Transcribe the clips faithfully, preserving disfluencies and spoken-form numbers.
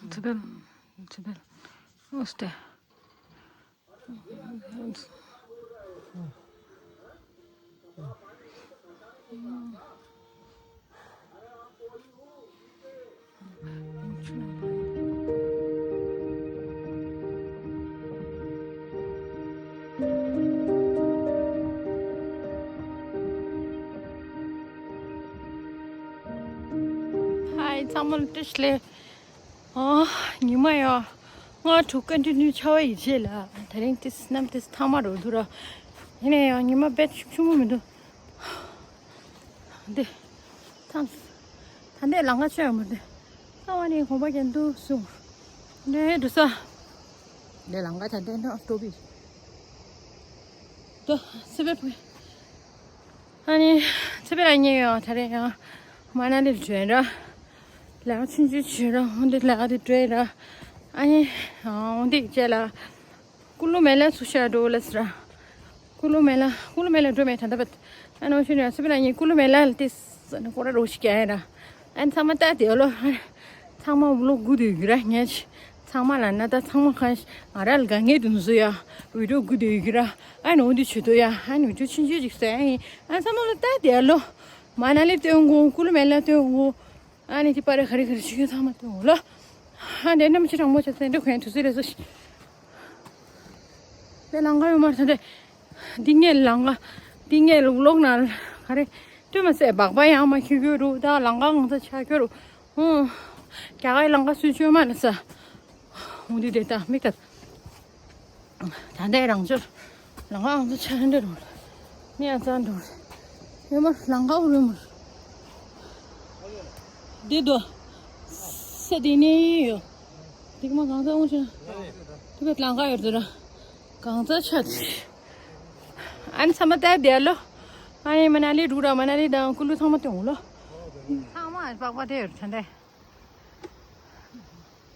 Tibel, Tibel. Uste. Hi, ཚང་མ་ལ་བཀྲ་ཤིས་བདེ་ལེགས། ཨ། ཉི་མ་ཡང་ལྔ་དྲུག་ཀ་འདྲི་ནུས་ཆ་བ་ཡི་རྗེས་ལ་དེ་རིང་ཏིས་གནམ་ཏིས་ཐང་མ་རུ་འདུག་ར། ཡིན་ན་ཡང་ཉི་མ་དཔེ་ཆུང་ཆུང་མོ་མི་འདུག་འདི། ཐང་། ད་འདི་ལང་ཀ་ཆོད་ཡོད་མ་རེད། ད་བ་ནི་གོམ་པ་རྒྱན་འདུག་གསུང་། འདི་འགྲོ་ས། འདི་ལང་ཀ་ད་འདི་འགྲོ་འགྲོ་བི། ད་སེ་བེ་ཕུ། ཨ་ནི་ཚེ་འཕེལ་ལགས་གཉིས་ཡང་ད་རེས་ཡང་མ་ན་ལི་བྲོས་ར། ལག་ཆུང་ཆུང་བྱོས་ར་འོན་ཏེ་ལག་དེ་བྲོས་ར། ཨ་ནི་འོན་ཏེ་བྱས་ལ། ཀུ་ལུ་མེ་ལ་ཚུར་ཤར་འགྲོ་ལ་ཟེར་ར། ཀུ་ལུ་མེ་ལ་ཀུ་ལུ་མེ་ལ་འགྲོ་མེད་ད་ལྟ་བར། ཨ་ནི་འོ་ཤུ་ནི་ཚེ་འཕེལ་ལགས་གཉིས་ཀུ་ལུ་མེ་ལ་ལ་ཏིས་ནི་ཀོ་ར་རོ་ཞིག་རྒྱག་ཡ་ར། ཨ་ནི་ཚང་མ་ལྟ་དེ་ལོ། ཚང་མ་བློ་སྒུག་དུས་ཡོད་ར་ངས། ཚང་མ་ལ་ན་ད་ཚང་མ་ཁ་ང་ར་ལ་ག་ངེས་དུ་བཟོ་ཡ། བི་ཌིའོ་སྒུག་དུ་ཡོད་ར། ཨ་ནི་འོ་འདི་བྱེད་དུ་ཡ། ཨ་ནི་བི་ཌིའོ་ཆུང་ཆུང་ཅིག་བཟོ་ཡ་ཡིན། ཨ་ཚང་མ་ལ་ལྟ་དེ་ལོ། མ་ན་ལི་སྟོན་དགོས། ཀུ་ལུ་མེ་ལ་སྟོན་དགོས། ཨ་ནི་དེ་པར་ག་རེ་ག་རེ་བྱེད་ཀྱི་ཚང་མ་སྟོན་དགོས་ལ། ཨ་འདྲེ་ནམ་ཕྱི་དྲང་མོ་བྱས་ཚེ་འདྲེ་གོན་དུས་ཚོད་རེ་ཟོ་ཤི། དེ་ལང་ཀ་ཡོད་མ་རེད་དེ། འདི་ངས་ལང་ཀ། འདི་ངས་ལུག་ལོག་ན་ག་རེ། ལྟོས་མ་ཟད་སྦག་སྦག་ཡང་མ་ཁྱི་ཁྱོད་རུ་ད་ལང་ཀ་ངང་ཚ་ཆ་ཁྱོད་རུ། ཧུང་། རྒྱ་གར་ལང་ཀ་སུས་བཅོས་མ་ན་ས། ཧུང་འདི་དེ་ད་མིག་ད། ད་ལྟའི་རང་ཚོར་ལང་ཀ་ཨང་ཚོ་ཆ་འདྲ་རུ་མི་ཨ་ཙང་འགྲོ་རེད། ཡོད་མ་ལང་ཀ་འུ་རུ་མ་རུ། འདི་དོ། ས་དེ་ནས་ཡོད། དེ་མ་གང་ཚ་འུ་ཆ། དེ་བས་ལང་ཀ་ཡོད་དེ་ར། གང་ཚ་ཆ་དེ། ཨན་ཚ་མ་ལྟ་བསྡད་ལོ། ཨ་ནི་མ་ན་ལི་འགྲོ་ར་མ་ན་ལི་དང་ཀུ་ལུ་ཚང་མ་སྟོན་འོང་ལོ། ཚང་མ་པག་པ་དེ་ཡོད་ད་ལྟ།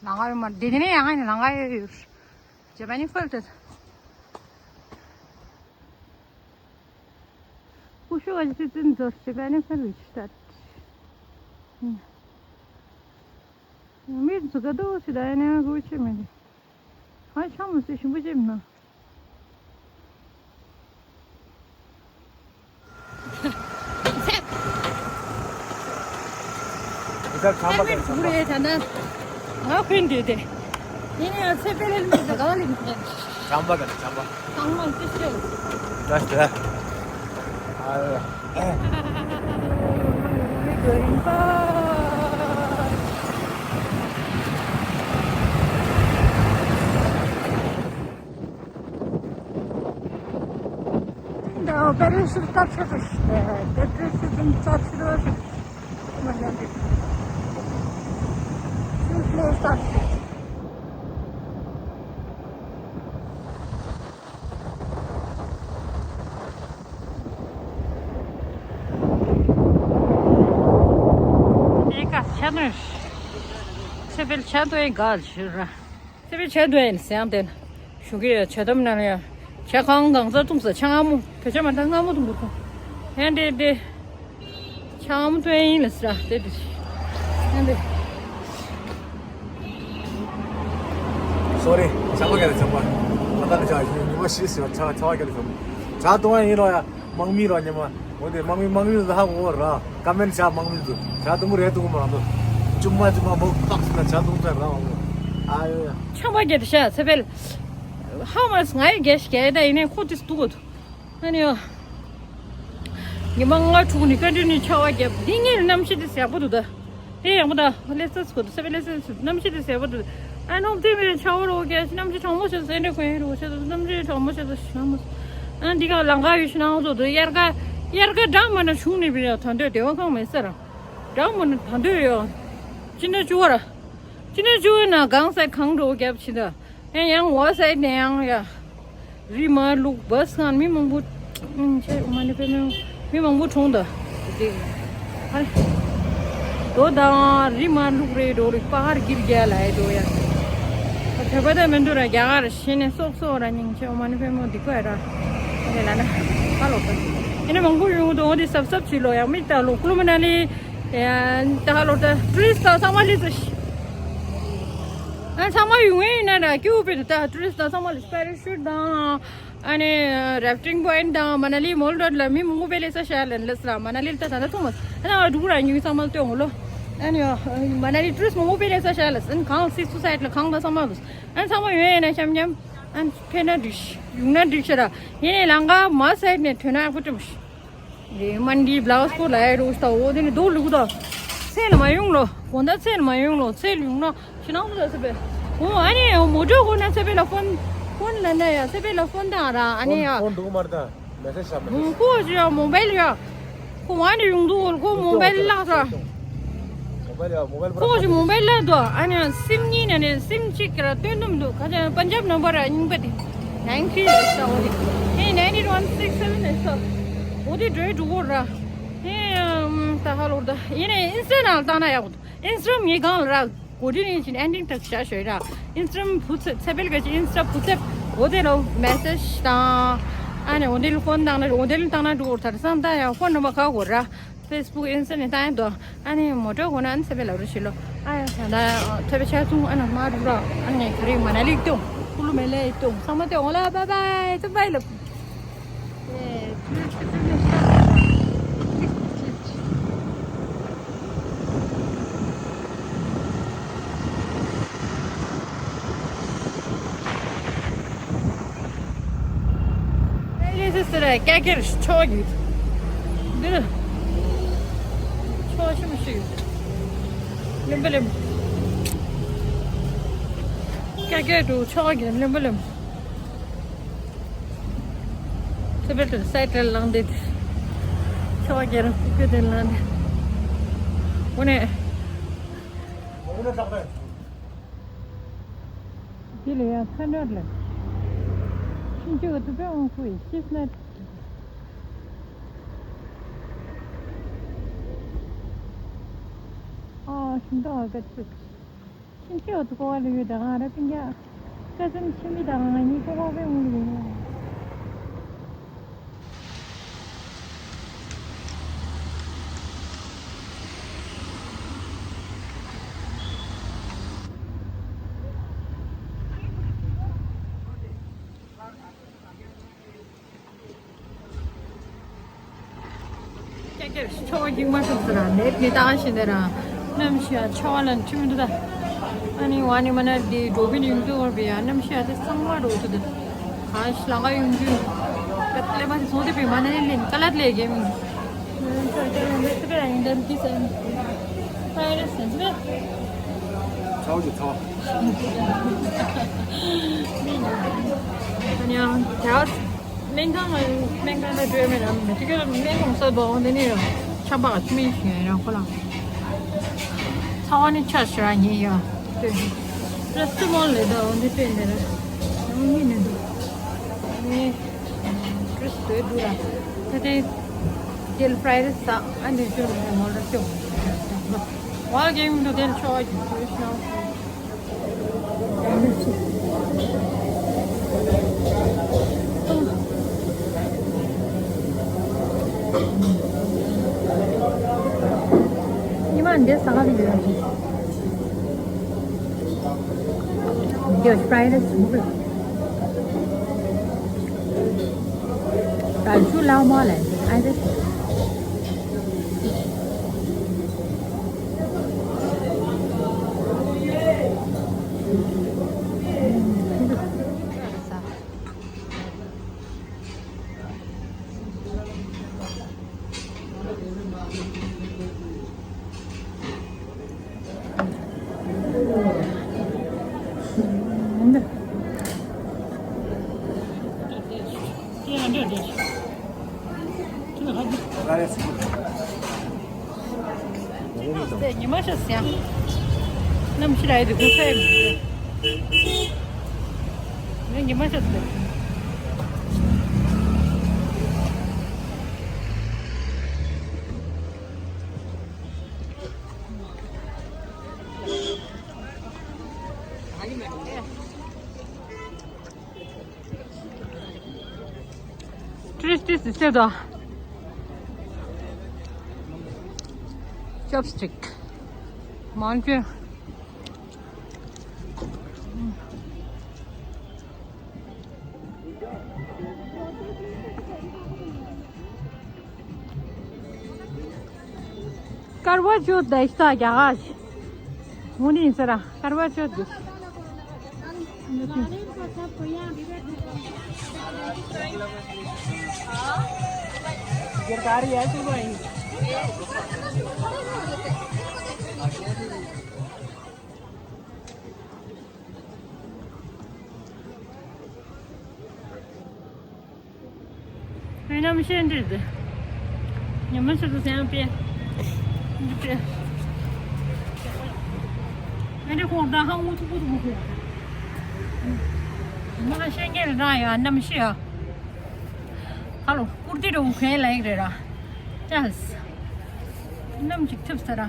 ལང་ཀ་ཡོད་མ་རེད། དེ་ནས་ཡང་ང་ནི་ལང་ཀ་ཡོད་ཡོད། ཇ་པ་ནི་ཧྥལ་ཏེ། ཀུ་ཤུ་ག་ཅི་ཏིན་ཛོར་ཇ་པ་ནི་ཧྥལ་ཝིཆ་ཏ། མི་ཛུ་ག་དོ་སི་ད་ཡ་ནི་ང་གུ་ཆེ་མི་འདི། ཧ་ཆང་མ་སི་ཞིམ་པོ་ཅེ་མི་ན། ཚེ། ཚེ་འཕེལ་མི་འགྲོ་རེད་ད་ན། ང་ཕན་འདོད་དེ། ཡིན་ཡང་ཚེ་འཕེལ་ལས་མི་འདི་ག་ལ་ལིན་ཕན། ཇམ་པ་ག་ལ་ཇམ་པ། གང་མང་ཅི་ཤེས། ད་ཤེས། ཨ། མི་དགོས་རིན་པ། འདི་པེ་རི་སུར་སྟབས་ཆེ་དུ་ཞིག་པེ་རི་སུར་དུམ་རྩ་ཆེ་དུ་ཞིག་མ་ཉམས་པའི་སུར་ལས་སྟབས་ཆེ། ཨེ་ཀ་ཆ་ནོས། ཚེ་འཕེལ་ཆ་དོ་ཨེ་ག་ལ་ཞུ་ར། ཚེ་འཕེལ་ཆ་དོ་ཨེ་ལ་སེང་དེ་ལ་ཞུ་གི་ཡོད། ཆ་དམ་ན་ལ་ཡ། ཆ་གང་གང་ཚ་ཏུམ་ས་ཆ་ང་མོ་བེ་ཆ་མ་ད་ང་མོ་དུམ་བུ་ཁོ། ཧན་དེ་དེ། ཆང་མ་ཐོན་ཡིན་ལ་སྲ་དེ་དེ། ཨ་འདི། སོ་རི། ཆང་མ་ག་ལ་ཆང་མ། ང་ད་ནི་ཆང་ཉི་མ་ཤི་སི་ཆང་ཆང་ག་ལ་ཆང་མ། ཆང་འཐུང་བ་ཡིན་རོ་ཡ། དམག་མི་རོ་ཉི་མ། འོ་དེ་དམག་མི་དམག་མི་ལ་ཧ་གོ་ར། ཀ་མེན་ཆང་དམག་མི་ཚོ། ཆང་འཐུང་གི་རེད་འཐུང་གི་མ་རེད། ཅུང་མ་ཅུང་མ་མོ་ཏག་སི་ན་ཆང་འཐུང་ཚར་ར་འོ། ཨ་ཡོ་ཡ། ཆང་མ་ག་དེ་ཤ་ཚེ་འཕེལ། ཧ་མ་སི་ང་ཡི་གེ་ཤི་གེ་ད་ཡིན་ནའི་ཁོ་དེ་སི་འདུག་གོ་ཐུ། ཨ་ནི་ཡོ། ཉི་མ་ལྔ་དྲུག་ནི་ཀ་འདྲི་ནི་ཆར་པ་བརྒྱབ། འདི་ངའི་གནམ་གཤིས་དེ་གསལ་པོ་འདུག་ད། དེ་ཡག་པོ་ད། ལེ་སི་སི་གོ་འདུག་ས་བེ་ལེ་སི་སི་གནམ་གཤིས་དེ་གསལ་པོ་འདུག་ཨ་ནོ་དེ་མི་ཆར་པ་རོ་གེ་གནམ་གཤིས་གྲང་མོ་བྱས་སེ་འདྲ་གོན་རོ་བྱས་སོ་གནམ་གཤིས་གྲང་མོ་བྱས་སོ་གནམ་མོ། ཨ་འདི་ག་ལང་ཀ་ཡོད་ཤི་ནང་བཟོ་འདུག་དབྱར་ཁ་དབྱར་ཁ་འགྲམ་མ་ན་བྱུང་ནི་བི་ཡ་ད་འདོད་དེ་བ་ཁང་མེད་ས་ར། འགྲམ་མ་ན་ད་འདོད་ཡོ། ཅི་ན་ཅུ་བ་ར། ཅི་ན་ཅུ་བ་ན་གང་ས་གང་འགྲོ་བརྒྱབ་ཕྱིན་ད། ཡང་ཡང་འོ་ས་ནས་ཡང་ཡ། རི་མ་ལུག་བ་སང་མི་མང་པོ། ཨང་ཆེ་མ་ནི་པེ་མེ། མི་མང་པོ་གྲོངས་ད། དེ། ཧ་ལ། དོ་དང་རི་མ་ལུག་རེ་འགྲོ་རི་པ་ཧར་གིར་རྒྱ་ལ་ཡ་འགྲོ་ཡ། ད་བོད་པ་ད་མི་འདུག་ར་རྒྱ་གར་ཤེས་ནས་སོག་སོག་ར་སྙིང་ཆེ་མ་ནི་པེ་མོ་འདི་ཀ་ཡ་ར། ཨ་ནི་ལ་ན། ཧ་ལོ་ཀ་ཨེ་ནི་མང་པོ་ཡོང་དོ་འོ་དེ་སབ་སབ་ཆུ་ལོ་ཡ་མི་ད་ལོ་ཀླུ་མ་ན་ལི། ཡ་ད་ཧ་ལོ་ད་ཀྲིས་ད་ས་མ་ལི་ཙི། ཨ་ཚང་མ་ཡོང་ཡིན་ན་ར་ཀྱུ་པེ་ད་ཊུ་རི་སི་ཊི་ཚང་མ་ལ་པེ་ར་ཤུཊ་དང་ཨ་ནི་རེ་ཕ་ཊིང་པོ་ཡིན་ཊི་དང་མ་ན་ལི་མོལ་རོཌ་ལ་མི་མང་པོ་སྤེལ་ལེ་ས་ཤར་ལེན་ལེ་ས་ར་མ་ན་ལི་ལ་ད་ད་ད་ཐུག་མ་ཨ་ན་འགྲུག་ར་ཉུང་ཚང་མ་ལ་སྟོན་འོ་ལོ། ཨ་ནི་མ་ན་ལི་ཊུ་རི་སི་ཊི་མང་པོ་སྤེལ་ལེ་ས་ཤར་ལེ་ས་ཨ་ནི་གང་སིག་སུ་སའེ་ཊི་ལ་གང་ད་ཚང་མ་ལ་ཨ་ཚང་མ་ཡོང་ཡིན་ན་ཤམ་ཤམ་ཨ་ནི་ཕེ་ན་འགྲིག་ཤི་ཡོང་ན་འགྲིག་ཤི་ར་ཡིན་ནའི་ལང་ཀ་མ་སའེ་ཊི་ནས་ཐོན་ན་ཨ་ཁུ་ཀྲམ་ཤི། རེ་མན་གྱི་བླའུ་སི་པོ་ལ་ཡ་རུ་ཤི་ད་འོ་དེ་ནི་རྡོ་ལུག་ད། ཚེ་ལ་མ་ཡོང་ལོ། གོང་ད་ཚེ་ལ་མ་ཡོང་ལོ། ཚེ་ལ་ཡོང་ན་ཕྱི་ནང་དུ་ཚེ་པེ། འོ་ཨ་ནི་མོ་ཊ་གོ་ན་ཚེ་པེ་ལ་ཕོན། ཕོན་ལ་ན་ཡ་ཚེ་པེ་ལ་ཕོན་དང་ར་ཨ་ནི་ཡ། ཕོན་འདུག་མར་ད་མེ་སེ་ཇི་ཤ་མེ་སེ་ཇི། ཁོ་ཅི་ཡ་མོ་བེལ་ཡ། ཁོ་ཨ་ནི་ཡོང་འདུག་ཁོ་མོ་བེལ་ལག་ས། མོ་བེལ་ཡ་མོ་བེལ་པུ་ར། ཁོ་ཅི་མོ་བེལ་ལ་དོ་ཨ་ནི་སིམ་གཉིས་ན་ནི་སིམ་གཅིག་གི་ར་སྟོན་དུམ་འདུག་ཁ་ཅན་པན་ཇབ་ནམ་བར་ར་རྙིང་པ་དེ། ནའིན་ཐི་རེད་ཤག་འོ་དེ། ཨེ་ནའིན་ཨེཊ་ཝན་སིག་སེ་ཝན་རེད་ཤག་འོ་དེ་འགྲོ་ཡི་འགྲོ་གོ་ར། ཨེ་ཨམ་ད་ཧ་ལོ་ད་ཡིན་ནའི་ཨིན་སི་ཊ་ནང་བཏང་ན་ཡག་པོ་འདུག་ཨིན་སི་ཊ་ངའི་སྒང་ལ་ར་གོ་དྲི་ནས་ཅིན་ཨེན་ཌིང་ཐག་ཤ་ཤོད་ར། ཨིན་སི་ཊ་བུ་ཚེ་ཚེ་འཕེལ་ག་ཅི་ཨིན་སི་ཊ་བུ་ཚེ་འོ་དེ་ལ་མེ་སེ་ཇི་དང་ཨ་ནི་འོ་དེ་ལ་ཕོན་བཏང་ན་འོ་དེ་ལ་བཏང་ན་འགྲོ་གོ་ད་ར་སང་ད་ཡང་ཕོན་ནམ་བར་ག་གོ་ར། ཕེ་སི་བུག་ཨིན་སི་ཊ་ནས་བཏང་ཡིན་དོ། ཨ་ནི་མོ་ཊ་གོ་ན་ཨ་ནི་ཚེ་འཕེལ་ལ་རུ་ཤི་ལོ། ཨ་ཡ་ད་ད་ཚེ་འཕེལ་ཆ་ཚུང་ཨ་ན་མ་རུ་ར། ཨ་ནི་ག་རེ་མ་ན་ལི་ཏོང་ཀུ་ལུ་མེ་ལེ་ཏོང་ཚང་མ་ཏོང་ལ་བའི་བའི་ཚེ་འཕེལ་ལ། ཨེ་ལེ་སི་སི་ར་ཀ་ཀེར་ཆོག་ཡོད། འདི་རུ་ཆོག་ཤི་མི་ཤི་ཡོད། ལིམ་པ་ལིམ། ཀ་ཀེར་དུ་ཆོག་ཡོད་ལིམ་པ་ལིམ། ཚེ་འཕེལ་དུ་སའི་ཊལ་ལངས་ཏེ། ཆོག་ཀེར་ཕུ་ཀེ་དེ་ལངས་ཏེ། འོ་ནས། དེ་ལ་ཡང་ཚ་ནོར་ལ། ཤིང་ཆུ་ག་ཐུབ་པའི་དབང་ཁུ་ཡི་ཤིས་ནད། ཨ་ཤིང་ཏོག་ག་ཚུགས། ཤིང་ཆུ་ག་ཐུབ་པ་ལ་ཡོད་ད་ང་ར་པིན་ཀྱ། ཀ་ཙམ་ཕྱི་མི་དང་ང་གཉིས་ཀོ་བ་བའི་དབང་ལ་ཡོད། ཀྱ་ཀྱ་ཆོ་གིང་མ་ཤོག་ཟེར་ར་ནེབ་ནི་ཏང་ཤིན་ཏེ་ར། ནམ་ཤི་ཡ་ཆོ་ལ་ཁྲིམས་འདུག་ད། ཨ་ནི་ཝ་ནི་མ་ན་དེ་འགྲོ་གི་ཡོང་གི་བར་བི་ཡ་ནམ་ཤི་ཡ་དེ་གཙང་མ་འགྲོ་ཐུབ་ད། གང་ཤི་ལང་ག་ཡོང་གི་ཡོད། ཀ་ལེ་མ་དེ་ཚོང་དེ་བི་མ་ན་ནི་ལེན་ཀ་ལ་ལེ་གེ་མི། ཚོ་དེ་ར་འདེམ་གི་སེམས། ཧྥ་རེ་སེམས་སེ། ཚའོ་ཅི་ཚའོ། ཨ་ནི་ཡང་དེ་སྨན་ཁང་ལ་སྨན་ཁང་ལ་འགྲོ་མེད་ལ་མེད་དུས་སྐབས་སྨན་ཁང་གསར་པ་འོང་དེ་ནི་ཆམ་པ་སྨན་ཞིག་ཡང་ཁོ་ལ་ཚ་བ་ནི་ཆ་ཞེ་དྲག་ཉེ་ཡ་ལྟོས་ར་སི་མོལ་ལེ་ད་འོང་དེ་སྟོན་དེ་ར་ཡང་མི་ནི་འདུག་ཨ་ནི་ཀྲིས་དོད་འདུག་ར་ད་དེ་རྒྱལ་ཕྲའི་རེ་ས་ཨ་ནི་ཞུ་མོལ་ར་ཤོག་བ་གེ་མི་འདུག་དེ་ཆོག་གི་ཞུ་ཤོག་ཉི་མ་འདི་ས་ག་ལ་ཡོད་ཀྱི། འདི་ཕྲའི་རེས་མོ་གི། ད་ཆུ་ལའོ་མོ་ལ་ཨ་རེས། ཉི་མ་ཤར་སོང་ཡ། གནམ་གཤིས་ལ་ཡ་དེ་ཁུག་ས་ཡ་མི་འདུག་ཉི་མ་ཤར་སོང་། ཀྲིས་ཀྲིས་ཟེར་དོ། ཅོབ་སི་ཊིག་མང་ཀྱོ། करवा चौथ देखता क्या आज? मुनी सरा करवा चौथ देख। ངའི་རྣམ་ཤེས་འདི་རེད། ཉི་མ་ཆུ་ཚོད་ཟིན་པས། འདི་རེད། ཨ་ནི་ཁོང་ད་ཧང་འུ་ཐུག་འུ་ཐུག་ཁོང་། ང་ཤེས་ངེས་རང་ཡ་རྣམ་ཤེས་ཡ། ཧ་ལོ་ཀུར་ཏི་འདྲ་བོ་གན་ལ་ཡིག་རེད་ར། ཅལ། རྣམ་ཅིག་ཐུབ་ས་ར།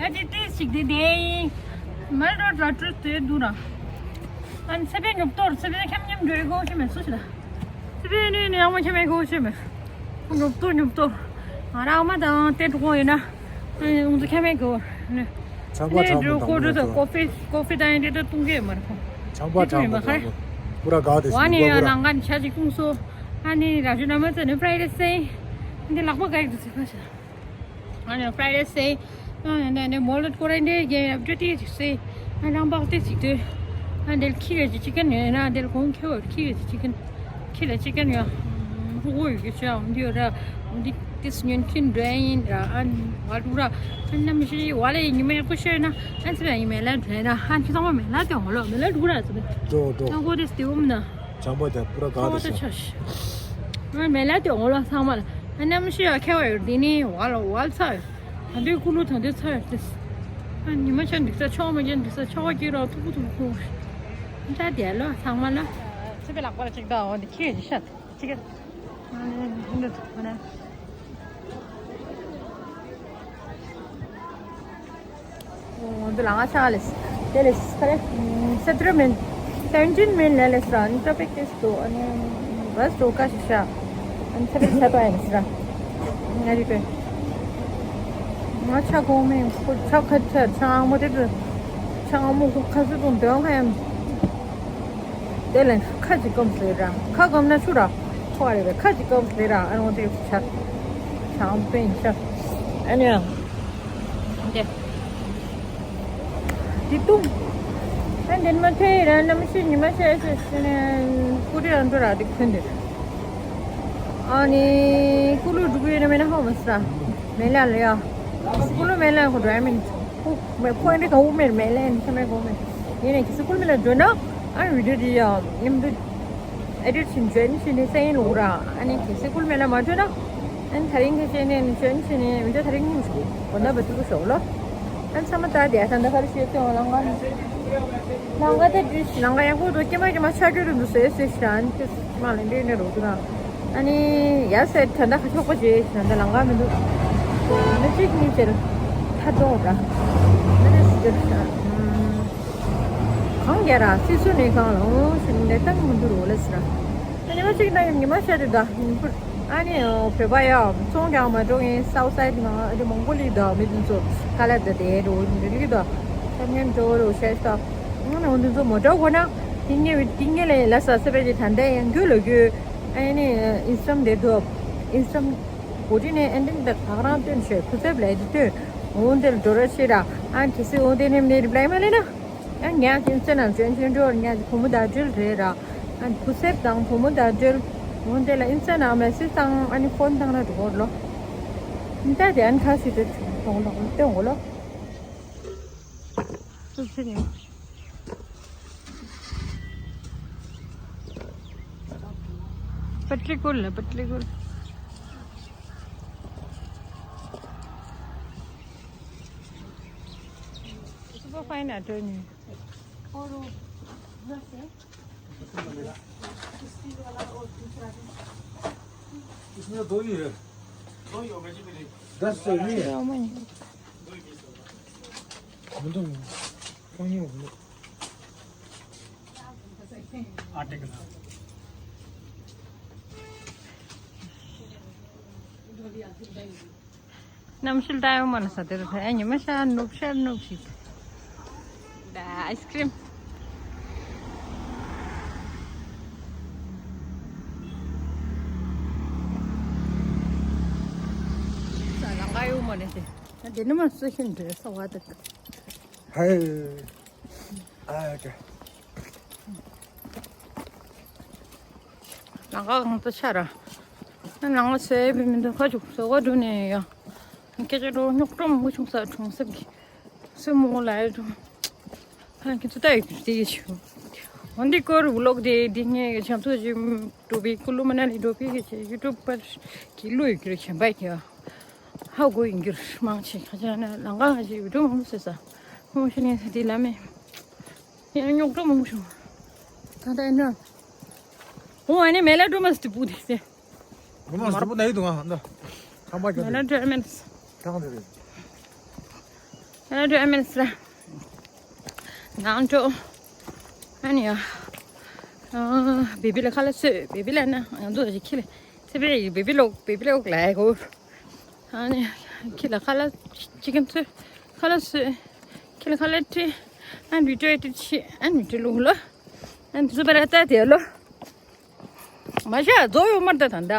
ཨ་ཅེ་ཏི་ཞིག་དེ་དེ་ཡིན། མལ་རོ་ཌ་ར་ཊུ་དེ་འདུག་ར། ཨ་ནི་ཚེ་པའི་ཉོབ་ཏོར་ཚེ་པའི་ཁྱམ་ཉམ་འགྲོ་ཡི་གོ་ཤེས་མེད་སུ་ཞིག་ལ། ཚེ་པའི་ནི་ནི་ཡང་མ་ཁྱམ་མེད་གོ་ཤེས་མེད། ཉོབ་ཏོར་ཉོབ་ཏོར། ང་རང་མ་དང་དེ་འགྲོ་གོ་ཡིན་ན། ཨ་ནི་ང་ཚོ་ཁྱམ་མེད་གོ་ནི། ཆང་པ་ནི་ཆང་འགྲོ་པོ་གོ་འགྲོ་དང་ཀོ་ཧྥི་ཀོ་ཧྥི་དང་ཡིན་དེ་ད་བཏུང་གི་ཡོད་མ་རེད་ཁོ། ཆང་པ་ཆང་པོ་འགྲོ་པོ་པུ་ར་ག་དེ་ཝ་ནི་ཡ་ནང་ག་ནི་ཆ་ཅིག་བཏུང་སོ། ཨ་ནི་ར་ཇུ་ན་མ་ཚ་ནི་ཕ་རའི་ཌེ་སེ། འདི་ལག་པ་ག་ཡིག་ཏུ་ཚིག་པ་ཤ། ཨ་ནི་ཕ་རའི་ཌེ་སེ། ཨ་ནི་ནི་མོ་ལོད་ཀོ་རེན་ཌེ་གེ་ཨབ་ཌེ་ཊི་ཅིག་སེ། ཨ་རང་པག་ཏེ་ཅིག་ཏུ། ཨ་འདིར་ཁྱི་ག་ཅིག་ཅི་ཀན་ཡོད་ན་འདིར་གོང་ཁྱི་བ་ཁྱི་ག་ཅིག་ཅི་ཀན། ཁྱི་ལ་ཅི་ཀན་ཡོད། ཧུ་གོ་ཡོད་ཀྱི་ཆ་འདི་ཡོད་ར། འདི་ཏིས་ཉོན་ཁྱི་འདྲ་ཡིན་ར། ཨ་ནི་བ་ལུ་ར། ཨ་ནི་ནམ་ཞིག་བ་ལ་ཡིན་ཉི་མ་ཡག་པོ་ཤོད་ན། ཨ་ནི་ཚེ་བ་ཡིན་མེ་ལ་འདྲ་ཡིན་ར། ཨ་ནི་ཁྱི་ཚང་མ་མེ་ལ་དེ་འོང་ལོ་མེ་ལ་འགྲོ་ར་ཚེ་བ། འགྲོ་འགྲོ། ཨ་གོ་དེ་སྟེ་འོང་ན། ཆང་པ་དེ་པུ་ར་ག་དེ་ཤ། ཨ་མེ་ལ་དེ་འོང་ལོ་ཚང་མ་ལ། ཨ་ནམ་ཞིག་ཡ་ཁྱེད་བ་ཡོད་འདི་ནི་བ་ལ་བ་ལ་ཚ་ཡོད། ད་འདོད་ཀུ་ལུ་ད་འདོད་ཚ་ཡོད་ཏེ། ཨ་ཉི་མ་ཆ་འགྲིག་ས་ཆོག་མ་ཅན་འགྲིག་ས་ཆོག་གི་རོ་ཐུག་ཐུག་ཐུག་ད་དེ་ལོ་ཚང་མ་ལ། ཚེ་བའི་ལག་པ་ལ་ཅིག་ད་འོ་འདི་ཁྱི་ཡོད་ཤ་ཅིག་ག་ཨ་ནི་འདི་ཐུག་ན། འོ་འདི་ལ་ང་ཆ་ལེ་དེ་ལེ་ཁ་རེ་སེ་ཏྲ་མིན་སེ་ཝེན་ཊིན་མིན་ལེ་ལེ་སི་ར་ཨ་ནི་ཊ་ཕིག་ཏེ། ཏོ་ཨ་ནི་བས་ཏོ་ཀ་ཤི་ཤ་ཨ་ནི་ཚེ་རིང་ཚེ་པ་ཡིན་ཟེར། ང་རི་པེ་ང་ཆ་གོ་མེ་ཁོ་ཆ་ཁ་ཆ་ཆ་ཨ་མོ་དེ་ཆ་ཨ་མོ་ཁོ་ཁ་སི་དུང་དོན་ཁ་ཡམ་དེ་ལན་ཁ་ཅིག་སྐམ་ཟེར་ར་ཁ་སྐམ་ན་ཆུ་ར་ཁོ་ཨ་རི་པེ་ཁ་ཅིག་སྐམ་ཟེར་ར་ཨ་མོ་དེ་ཆ་ཆ་ཨ་མོ་པེ་ཡིན་ཤ་ཨ་ནི་ཡང་། འདི་འདི་བཏུང་། ཨ་འདི་མ་ཐོས་ར་གནམ་གཤིས་ཉི་མ་ཤར་ཤར་ཤར་ནས་ཀུ་རེ་ཨ་འགྲོ་ར་འདི་འཁོན་འདི། ཨ་ནི་ཀུ་ལུ་འགྲོ་གི་ཡོད་ན་མེད་ན་ཧ་མ་སི་ར་མེ་ལ་ལ་ཡ། ཀུ་ལུ་མེ་ལ་ཁོ་འགྲོ་ཡ་མིན་ཁོ་མེ་ཁོ་ཨ་འདི་ག་འུ་མེར་མེ་ལ་ཡ་ནི་ཁ་མེ་གོ་མེ་ཡིན་ནས་ཁི་སི་ཀུ་ལུ་མེ་ལ་འགྲོ་ན་ཨ་བི་ཌིའོ་འདི་ཡ་ཡིན་འདུག་ཨེ་ཌིཊ་བྱིན་བྱོན་བྱིན་ནས་སེ་ཡིན་ལུག་ར། ཨ་ནི་གལ་སྲིད་ཀུ་ལུ་མེ་ལ་མ་ཐོན་ན། ཨ་ནི་ད་རིང་གི་ཤེས་ནས་ནི་བྱོན་བྱིན་ནས་མི་འདྲ་ད་རིང་ཉིན་ཞུགས་གོ་ན་བ་ཏུ་ཞོག་ལོ། ཨ་ནི་ཚང་མ་ད་དེ་ད་ད་ག་རེ་ཤེས་ཏེ་འོང་ལང་ག་ནི། ལང་ག་ད་འདྲི་ཤི་ལང་ག་ཡང་ཁོ་ཚོ་ཀྱེ་མ་ཀྱེ་མ་ཆ་རྒྱུ་རུ་འདུག་ཟེར་ཟེར་ཤི་ར། ཨ་ནི་ཁྱོད་མ་ལེན་པའི་ནི་རོ་དུ་ར། ཨ་ནི་ཡ་ཟེར་ད་ད་ག་ཆོག་པ་བྱེད་ཤི་ར་ད་ལང་ག་མི་འདུག་ཨ་ནི་གཅིག་གཉིས་ཟེར་ཐ་དོག་ར། ཨ་ནི་ཟེར་ཤི་ར། གང་རྒྱ་ར་སི་སུ་ནས་གང་ལ་འོང་ཞིག་ནས་ཏང་མི་འདུག་རོ་ལ་ཟེར། ཨ་ཉི་མ་གཅིག་ན་ཉི་མ་ཤར་དུས་ད་ཉིན་པར་ཨ་ནི་བོད་པ་ཡ་ཚོང་རྒྱག་མ་འགྲོ་ངས་སའུ་སའེ་ཌི་ནང་ཨ་ནི་མོང་གོ་ལི་དང་མི་དེ་ཚོ་ཀ་ལ་ད་དེ་རོ་འདི་ལི་ད་ཁྱམ་ངན་འགྲོ་རོ་ཤར་ཤར་ཨ་ནི་འོ་འདི་ཚོ་མོ་འགྲོ་གོ་ན་དེ་ངས་དེ་ངས་ལས་ལ་ས་ས་པའི་ད་ལྟ་ཡང་རྒྱུ་ལ་རྒྱུ་ཨ་ནི་ཨིན་སི་ཊ་གྲམ་དེ་དུ་ཨིན་སི་ཊ་གྲམ་གོ་དྲི་ནས་ཨ་འདྲེན་ད་ག་རང་སྟོན་ཤོད་ཁུ་ཚབ་ལས་དེ་སྟོན་འོ་འདིར་འགྲོ་ར་ཤི་ར་ཨ་ནི་དེ་སི་འོ་དེ་ནས་མི་རི་པ་ལའི་མ་ལས་ན། ཨ་ཉག་གི་ཨིན་སི་ཊ་ནང་བྱོན་བྱོན་འགྲོ་ཉག་གི་བུ་མོ་དང་འབྲེལ་རེད་ར། ཨ་བུ་སེབ་དང་བུ་མོ་དང་འབྲེལ། འོན་ཏེ་ལ་ཨིན་སི་ཊ་ནང་མེ་སེ་ཇི་བཏང་ཨ་ནི་ཕོན་བཏང་ན་འགྲོ་གོ་ལོ། ཨིན་ཏ་དེ་ཨ་ནི་ཁ་ཤི་དེ་གཏོང་ལོ་གཏོང་གོ་ལོ། ཙུབ་ཙེ་ནི། པ་ཏྲི་ཀུལ་ལ་པ་ཏྲི་ཀུལ། Super fine attorney. और वो दस है। स्टील वाला और दूसरा भी। इसमें दो ही है। दो ही होगा जी मेरे। दस तो नहीं है। क्या मनी? दो ही पीस होगा। मतलब, कौन ही होगा? आटे के साथ। རྣམ་ཤེས་ལྟ་ཡོང་མ་ན་ས་དེ་རུ་ཐལ། ཨ་ཉི་མ་ཤར་ནུབ་ཤར་ནུབ་ཞིག་ད་ཨའི་སི་ཀྲིམ། ཨོ་ནས་དེ། ད་དེ་ནི་མ་སུ་ཤིན་འདྲེ་ས་བ་དག་ཧའི། ཨ་ཀ་ལང་ཀ་གང་དུ་ཆ་ར། ཨ་ལང་ཀ་ཚོའི་བི་མི་འདུག་ཁ་ཅུག་ཟོ་ག་འགྲོ་ནས་ཡོད། སྐད་ཆ་འགྲོ་རྙོག་དྲ་མང་པོ་བྱུང་ས་གྲོང་གསེབ་ཀྱི་སུ་མོ་ལ་ཡོད་འགྲོ། ཁྱེད་ཚོ་ལྟ་ཡོད་ཀྱི་དེ་ཡོད་ཆུ། འོན་ཏེ་སྐོར་ཝི་ལོག་དེ་འདི་ངས་བྱམས་ཚོ་ཅིག་འགྲོ་བའི་ཀུ་ལུ་མ་ན་ལི་འགྲོ་བའི་གི་ཆེ་ཡུ་ཊུབ་པར་གྱི་བློ་ཡོད་ཀྱི་རེད་གཞན་པ་གི་ཧ་གོ་ཡིན་གྱི་རེད་མང་ཆེ་ཁ་ཆ་ན་ལང་ཀ་ང་ཅིག་ཡུ་ཊུབ་མང་པོ་བཟོས་ས་ཧོང་ཤི་ནས་དེ་ལ་མེ་ཡང་རྙོག་དྲ་མང་པོ་བྱུང་། ད་ལྟ་ཡིན་ན་ཧོང་ཨ་ནི་མེ་ལ་ཀྲོ་མ་སི་ཏི་པུ་དེ་སེ། ངོ་མ་སུ་པོ་ན་ཡི་དུ་ང་འདི་ཁང་པ་མེ་ལ་ཀྲོ་མ་སི། ཁང་དེ་རེད། ཨ་འགྲོ་ཨ་མེན་སི་ར། ནང་འགྲོ། ཨ་ནི་ཡ། ཨ་བེ་བི་ལ་ཁ་ལག་བཟོས། བེ་བི་ལ་ན་ང་ཚོ་ཞིག་ཁྱི་ལ། ཚེ་བེ་བེ་བི་ལོག་བེ་བི་ལོག་ལ་གོ། ཨ་ནི་ཁྱི་ལ་ཁ་ལག་ཅི་ཀན་བཟོས། ཁ་ལག་བཟོས། ཁྱི་ལ་ཁ་ལག་སྤྲད། ཨ་བི་ཌིའོ་ཨེ་ཌིཊ་བྱས། ཨ་བི་ཌིའོ་ལུག་ལོ། ཨ་འདི་ཚོ་པ་ར་ལྟ་དེ་ལོ། མ་ཤ་རྫོགས་ཡོད་མར་ལྟ་ད་ད།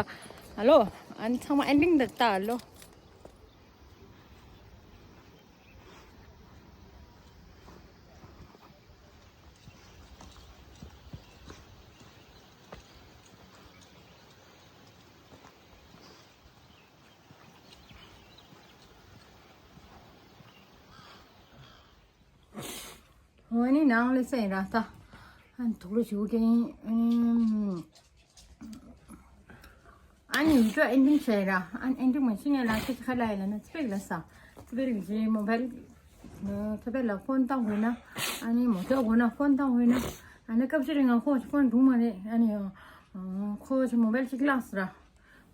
ཨ་ལོ། ཨ་ནི་ཚང་མ་ཨེན་ཌིང་ད་ལྟ་ཨ་ལོ། འོ་ནི་ནང་ལ་སེང་ར་ད། ཨ་ནི་དུག་ལོ་ཞུ་གིན། ཨ་ནི་ཡིད་སྤྲོ་ཨེན་ཌིང་བྱས་ར། ཨ་ནི་ཨེན་ཌིང་མ་ཤེས་ངས་ལ་ཁྱེད་ཁ་ལ་ཡིན་ལ་ན་ཚེ་བེག་ལ་ས། ཚེ་བེག་ལ་ཇི་མོ་བལ། ཚེ་བེག་ལ་ཕོན་བཏང་དགོས་ན། ཨ་ནི་མོ་ཊ་དགོས་ན་ཕོན་བཏང་དགོས་ན། ཨ་ནི་སྐབས་ཅིག་རིང་ང་ཁོ་ཕོན་འགྲུང་མ་རེད། ཨ་ནི་ཁོ་ཇི་མོ་བལ་ཅིག་བརླགས་སོང་ར།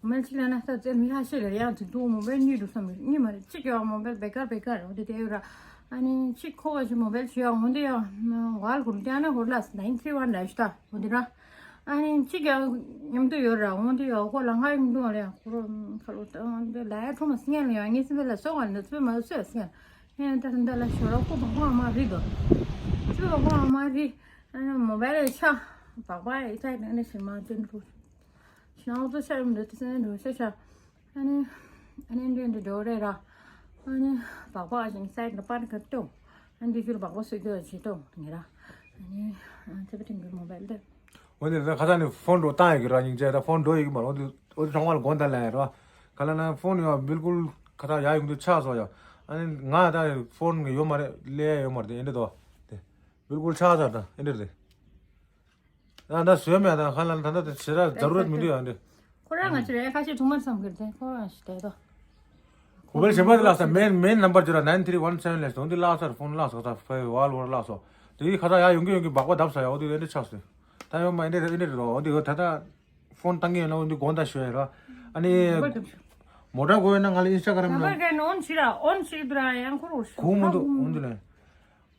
མོ་བལ་གཅིག་ལ་ན་ས་བཙལ་མི་ཧ་ཤེས་ལ་ཡང་དུས་ཐུག་མོ་བལ་གཉིས་འདུག་བསམ་གི་གཉིས་མ་རེད་གཅིག་ཡོད་མོ་བལ་བེ་ཀར་བེ་ཀར་འོ་དེ་དེ་ཡོད་ར། ཨ་ནི་གཅིག་ཁོ་བ་ཞིག་མོ་བལ་ཞུ་ཡ་འོ་དེ་ཡ་ཝལ་གུར་ཏེ་ཨ་ན་ཧོར་ལ་ནའིན་ཐི་རི་ཝན་ལ་ཞུ་ད་འོ་དེ་ར། ཨ་ནི་གཅིག་ཡང་མཉམ་དུ་ཡོད་ར་འོ་དེ་ཡ་ཁོ་ལ་ང་ཡིན་འདུག་ལ་ཡ་ཁོ་རོ་ཁ་ལོ་ཏང་དེ་ལ་ཡ་ཁྲོ་མ་སི་ངན་ལ་ཡ་ངེས་སི་བེ་ལ་སོ་ག་ནི་ཚོད་མ་སོད་སི་ངན་ཡ་ད་ད་ལ་ཞོ་ར་ཁོ་བ་ཁོ་ཨ་མ་རི་དོ་ཚོད་བ་ཁོ་ཨ་མ་རི། ཨ་ནི་མོ་བལ་ལ་ཆ་བག་བག་ཡ་ཡི་ཐ་ཡི་ནང་ནས་ཞིག་མ་ཅན་རུ། ཤིང་ཏོག་ཤ་ཡོམ་འདི་ཏི་སེ་འགྲོ་ཤ་ཤ། ཨ་ནི། ཨ་ནི་འདི་འདི་འགྲོ་རེད་ར། ཨ་ནི། སྦག་སྦག་ཞིང་སའི་འདི་པར་ག་ཏོ། ཨ་ནི་འདི་ཞུར་སྦག་སྦག་སུ་འགྲོ་ཞིག་ཏོ་ངེ་ར། ཨ་ནི། ཨ་ཚེ་པ་ཏིང་གི་མོ་བལ་འདི། འོ་ནི་ད་ཁ་སང་ནི་ཕོན་འགྲོ་བཏང་ཡོད་ཀྱི་ར་སྙིང་རྗེ་ད་ཕོན་འགྲོ་ཡོད་ཀྱི་མ་རེད་འོ་དེ་འོ་དེ་ཚང་མ་ལ་དགོངས་དག་ལན་ཡོད་ར། ག་ལ་ན་ཕོན་ཡོད་བིལ་ཀུལ་ཁ་ཐག་ཡག་ཡོང་དུས་ཆགས་སོང་ཡ། ཨ་ནི་ང་ད་ཕོན་ངས་ཡོད་མ་རེད་ལས་ཡ་ཡོད་མ་རེད་དེ་འདྲ་དོ། དེ། བིལ་ཀུལ་ཆགས་ཚར་ད་ཨེ་འདྲ་རེད། ད་ད་བཟོས་མེད་ད་ཁ་ལ་ད་ད་ད་ཆེ་ར་ཛ་རུ་ར་མི་འདུག་ཡང་འདི། ཁོ་རང་ང་ཚོ་རེ་ཁ་ཤས་ཐུག་མར་བསམ་གི་རེད་ཁོ་རང་ཞིག་དེ་དོ། ཁོ་བལ་གཞན་པ་དེ་ལགས་ས་མེན་མེན་ནམ་པར་བརྗོད་ར་nine three one seven ལས་སོང་འདི་ལགས་སར་ཕོན་ལགས་སོ་ད་ཕའི་ཝལ་ཝར་ལགས་སོ། དེ་གི་ཁ་ད་ཡ་ཡོང་གི་ཡོང་གི་སྦག་སྦག་བརྡབ་ས་ཡ་འོ་དེ་འདི་ཆགས་སོང་། ད་ཡོང་མ་འདི་འདི་འདི་རོ་འོ་དེ་ད་ད་ཕོན་བཏང་གི་ཡོད་ན་འོ་འདི་དགོངས་དག་ཞུ་ཡ་ར། ཨ་ནི། མོ་ཊ་དགོས་ཡོད་ན་ང་ལ་ཨིན་སི་ཊ་གྷ་རམ་ནང་། ཨོན་ཞིག་ར་ཨོན་ཞིག་འདུག་ར་ཡང་ཁོ་རོ་ཞིག་གུ་མོ་འདུག་འོ་འདི་ལས།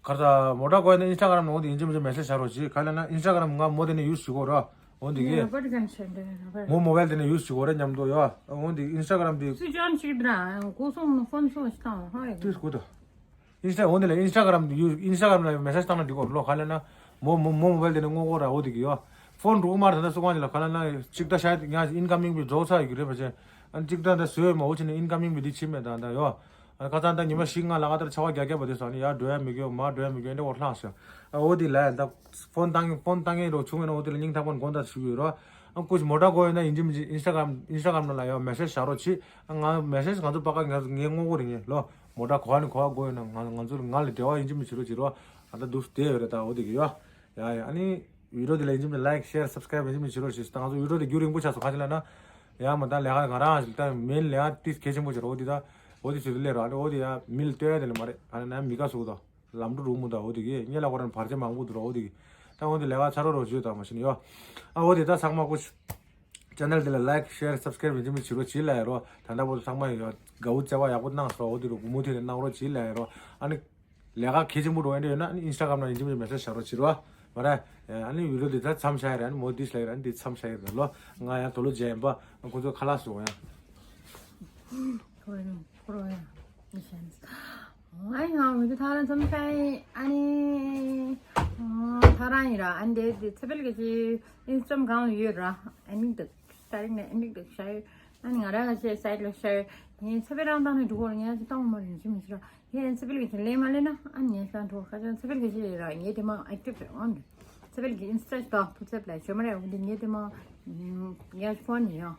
ག་རེ་ད་མོ་ཊ་གོ་ཡ་ན་ཨིན་སི་ཊ་གྷ་རམ་ནང་འོ་དེ་ཡིན་གཅིག་མིན་གཅིག་མེ་སེ་ཇི་བྱ་རོགས་བྱེད། ག་ལ་ན་ཨིན་སི་ཊ་གྷ་རམ་ང་མོ་དེ་ནས་ཡུ་སི་བྱེད་གོ་ར། འོ་དེ་གི་ངོ་མོ་བལ་དེ་ནས་ཡུ་སི་བྱེད་གོ་ར་མཉམ་དུ་ཡོ། འོ་དེ་ཨིན་སི་ཊ་གྷ་རམ་དེ་སུ་ཅོན་ཞིག་དྲ་གོ་སོང་ནོ་ཕོན་སོང་ཞིག་དང་ཧ་ཡ་ཏིས་གོ་ད། ཨིན་སི་ཊ་འོ་དེ་ལ་ཨིན་སི་ཊ་གྷ་རམ་དེ་ཡུ་ཨིན་སི་ཊ་གྷ་རམ་ལ་མེ་སེ་ཇི་བཏང་ན་འགྲིག་གོ་ལོ། ག་ལ་ན་མོ་མོ་མོ་མོ་བལ་དེ་ནས་ངོ་གོ་ར་འོ་དེ་གི་ཡོ། ཕོན་འགྲོ་གི་མ་རེད་ད་ལྟ་སུ་གང་ཅི་ལ་ག་ལ་ན་གཅིག་ད་ཤ་ཡ་ཡ་ཨིན་ཀ་མིང་བི་འགྲོ་ཚར་ཡོད་གི་རེད་པ་ཅེ། ཨ་ནི་གཅིག་ད་ད་བཟོས་མ་འོ་ཅི་ནས་ཨིན་ཀ་མིང་བི་དེ་ཕྱིན་མེད་ད་ད་ཡོ། ཨ་ཁ་སང་ད་ཉི་མ་བཞི་ལྔ་ལ་ཨ་ཏར་ཆར་པ་རྒྱག་རྒྱག་པ་དེ་སོང་ནི་ཡར་འགྲོ་ཡ་མི་དགོས་མར་འགྲོ་ཡ་མི་དགོས་འདྲ་བོ་ལྷག་སོང་། ཨ་འོ་དེ་ལ་ཡ་ད་ཕོན་བཏང་ཕོན་བཏང་ངེས་རོགས་བྱུང་ངེས་ན་འོ་དེ་ལ་སྙིང་ཐག་པ་ནས་དགོངས་དག་ཞུ་གི་ཡོད་རོགས། ཨ་ཀུ་ཅི་མོ་ཊ་དགོས་ཡོད་ན་ཡིན་གཅིག་མིན་གཅིག་ཨིན་སི་ཊ་གྷ་རམ་ཨིན་སི་ཊ་གྷ་རམ་ནང་ལ་ཡ་མེ་སེ་ཇི་བྱ་རོགས་བྱེད། ཨ་ང་མེ་སེ་ཇི་ང་ཚོ་པ་ཀ་ངས་ངས་ངོ་གོ་རེད་ངས་ལོ། མོ་ཊ་གོ་བ་ནས་གོ་བ་དགོས་ཡོད་ན་ང་ང་ཚོ་ང་ལ་འབྲེལ་བ་ཡིན་གཅིག་མིན་གཅིག་བྱེད་རོགས་བྱེད་རོགས། ཨ་ད་འདུག་བསྡད་ཡོད་རེད་ད་འོ་དེ་གི་ཡོ། ཡ་ཡ་ཨ་ནི། བི་ཌིའོ་དེ་ལ་ཡིན་གཅིག་མིན་ལའིཀ་ཤེར་སབ་སི་ཀ་རའིབ་ཡིན་གཅིག་མིན་བྱེད་རོགས་ཞེས་ད་ང་ཚོ་བི་ཌིའོ་དེ་རྒྱུན་རིང་པོ་ཆགས་སོང་ཁ་ཅིག་ལ་ན། ཡང་མ་ད་ལས་ཀ་ང་རང་ཞིག་ད་མིན་ལས་ཀ་ཏིས་གལ་ཆེན་པོ་བྱེད་རོགས་འོ་དེ་ད། འོ་དེ་ཞིག་ཏུ་སླེབས་རོགས་ཨ་འོ་དེ་ཡ་མི་ལ་ལྟོས་ཡ་དེ་ལ་མ་རེད་ཨ་ན་མི་དགའ་སུ་ད། ལམ་འགྲོ་རུ་མུ་ད་འོ་དེ་གི་ངས་ལ་ཁོ་རང་བར་ཆད་མང་པོ་འདུག་རོགས་འོ་དེ་གི། ད་འོ་དེ་ལས་ཀ་ཚར་རོགས་རོགས་བྱོས་དང་མ་ཤི་ནི་ཡོ། ཨ་འོ་དེ་ད་ཚང་མ་ཀུ་ཤི། ཅེ་ནལ་དེ་ལ་ལའིཀ་ཤེར་སབ་སི་ཀ་རའིབ་ཡིན་གཅིག་མིན་བྱེད་རོགས་བྱེད་ལ་ཡ་རོགས་ད་ལྟ་བོ་ཚང་མ་ཡོད་དགའ་བོ་བརྩེ་བ་ཡག་པོ་གནང་སོང་འོ་དེ་རུ་མུ་མཐུད་ནས་གནང་རོགས་བྱེད་ལ་ཡ་རོགས་ཨ་ནི། ལས་ཀ་གལ་ཆེན་པོ་འགྲོ་ཡ་འདྲ་ཡོད་ན་ཨ་ནི་ཨིན་སི་ཊ་གྷ་རམ་ནང་ཡིན་གཅིག་མིན་གཅིག་མེ་སེ་ཇི་བྱ་རོགས་བྱེད་རོགས་མ་རེད། ཨ་ནི་བི་ཌིའོ་འདི་ད་མཚམས་བཞག་ཡ་རེད་ཨ་ནི་མོ་འདི་ལབ་ཡ་རེད་ཨ་ནི་འདི་མཚམས་བཞག་ཡ་རེད་ལོ། ང་ཡང་དོ་ལོ་མཇལ་ཡིན་པ་ཁོ་ཚོ་ཁ་ལག་བཟོ་ཡ། ཁོ་རང་ཁོ་རང་ཡ་མི་ཤེས། ཨ་ཡང་མི་ཚེ་ཐག་རིང་མཚམས་བཞག་ཡིན་ཨ་ནི། ཐག་རིང་ཡིན་ར་ཨ་ནི་དེ་དེ་ཚེ་འཕེལ་གྱི་ཨིན་སི་ཊ་གྷ་རམ་སྒང་ལ་ཡོད་ར་ཨ་ནི་འདུག་ད་རིང་ནས་ཨ་ནི་འདུག་བཞག་ཡོད། ཨ་ནི་ང་རང་ལ་ཆེ་སའི་ལ་ཤར་ངའི་ཚེ་འཕེལ་རང་བཏང་ནས་འགྲོ་བར་ངས་ཅི་བཏང་མ་རེད་ཅི་མི་ཤེས་ར། ངས་ཚེ་འཕེལ་གྱི་དེ་ལས་མ་ལས་ན་ཨ་ནི་ངས་སང་འགྲོ་ཁ་ཆེ་ཚེ་འཕེལ་གྱི་ཆེ་ར་ངས་དེ་མ་ཨེག་ཊིབ་རེད་ཨོན་རེད། ཚེ་འཕེལ་གྱི་ཨིན་སི་ཊ་ཞིག་དང་ཕུ་ཚེབ་ལ་ཞོ་མ་རེད་འོན་ཏེ་ངས་དེ་མ་ངས་ཕོན་ནས་ཡང་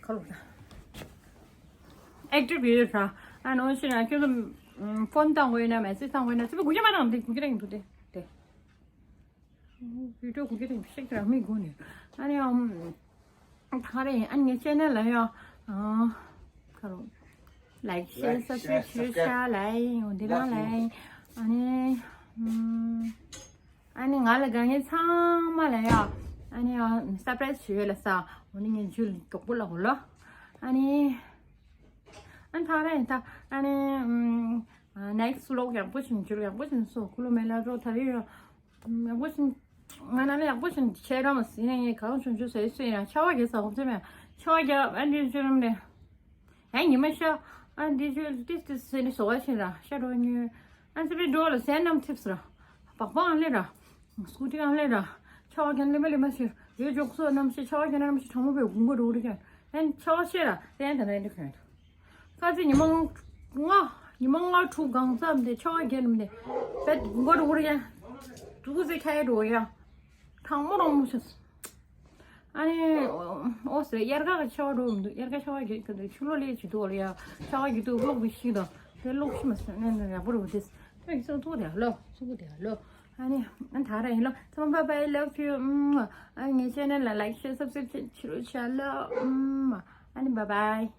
ཁ་ལོ་ད་ཨེག་ཊིབ་ཡོད་ར། ཨ་ནི་ཨོན་ཤི་ར་ཁྱོད་ཚོ་ཕོན་བཏང་དགོས་ཡོད་ན་མེ་སེ་ཇི་བཏང་དགོས་ཡོད་ན་ཚེ་འཕེལ་གུ་གེ་མ་རང་དེ་གུ་གེ་རང་འདུག་དེ་དེ། བི་ཌིའོ་གུ་གེ་དེ་ཤེག་རང་མི་དགོས་ནས། ཨ་ནི་ཨམ། ད་རེས་ཨ་ནི་ངའི་ཅེ་ནལ་ལ་ཡང་། ཨ། ཁ་རོ། ལའིག་ཤེར་སབ་སི་ཀ་རེབ་བྱེད་ཤ་ལའི་འོ་འདི་རང་ལའི། ཨ་ནི། ཨམ། ཨ་ནི་ང་ལ་དགའ་མཁན་ཚང་མ་ལ་ཡང་། ཨ་ནི་ཡང་སར་པ་རའི་སི་བྱེད་ཡོད་ལ་ས། འོ་ནི་ངའི་ཇུ་ལ་མགྱོགས་པོ་ལ་འོ་ལོ། ཨ་ནི། ཨ་ནི་ད་རེས་ད་ཨ་ནི། ཨམ། ནེག་སི་ལོག་ཡག་པོ་ཞིག་ཇུ་ལ་ཡག་པོ་ཞིག་སོ་ཁུ་ལོ་མེ་ལ་རོ་ད་རེས་ཡང་། ཡག་པོ་ཞིག་ང་ན་ལ་ཡག་པོ་ཞིག་ཆེ་ར་མ་སི་ནས་ངས་གང་བྱུང་བྱུང་ཟེར་སུ་ཡིན་ན་ཆ་བ་རྒྱབ་ས་ཧོབ་ཚེ་མེད་ཆ་བ་རྒྱབ་ཨ་འདྲི་བྱུང་རམ་ནས་ཡང་ཉི་མ་ཤ་ཨ་འདི་བྱུང་ཏིས་ཏིས་ཟེར་ནས་བཟོ་བ་ཞིག་ར་ཤ་རོ་ཉུལ་ཨ་ཚེ་བའི་འགྲོ་ལ་ཟས་རྣམས་ཐིབས་སུ་ར་བག་བག་ཨང་ལེ་ར་སྐུ་དྲི་ཨང་ལེ་ར་ཆ་བ་རྒྱབ་ལེ་མ་ལེ་མ་ཞིག་ཡོད་འཇོག་སོ་རྣམ་ཤེས་ཆ་བ་རྒྱབ་རྣམ་ཤེས་གྲང་མོ་བའི་དགུང་པ་རུ་རི་ཀན་ཨན་ཆ་བ་ཤེས་ར་ཏན་ཏན་ཏན་ཏན་གོན། དཀའ་ཚེགས་ཉི་མ་ལྔ། ཉི་མ་ལྔ་དྲུག་གང་འཚམ་དེ་ཆ་བ་བརྒྱབ་ནས་བེད་མགོ་རུ་རུ་ཡ། དུ་ཚེ་ཁ་ཡ་འགྲོ་ཡ། གྲང་མོ་རང་མོ་ཤོས། ཨ་ནི། ཨོ་ཟེར་དབྱར་ཁ་གི་ཆ་བ་འགྲོ་མི་འདུག་དབྱར་ཁ་ཆ་བ་བརྒྱབ་གི་འདུག་ཆུ་ལོག་ལས་བྱེད་དུ་ལ་ཡ། ཆ་བ་བརྒྱབ་དུ་གློག་གི་ཤིག་དང་དེ་གློག་ཤི་མ་ཟེར་ནས་ནས་ཡག་པོ་རུ་དེ། དེ་གི་སོ་ཐུག་དེ་ལོ་སུ་གུ་དེ་ལོ། ཨ་ནི། ཨ་ད་ར་ཡིན་ལོ་ཚང་མ་bye bye love you ཨ་ངའི་ཆེ་ནལ་ལ་ལའིག་ཤེར་སབ་སི་ཀ་རེབ་བྱེད་ཕྱི་རུ་ཆ་ལོ་ཨ་ནི་bye bye།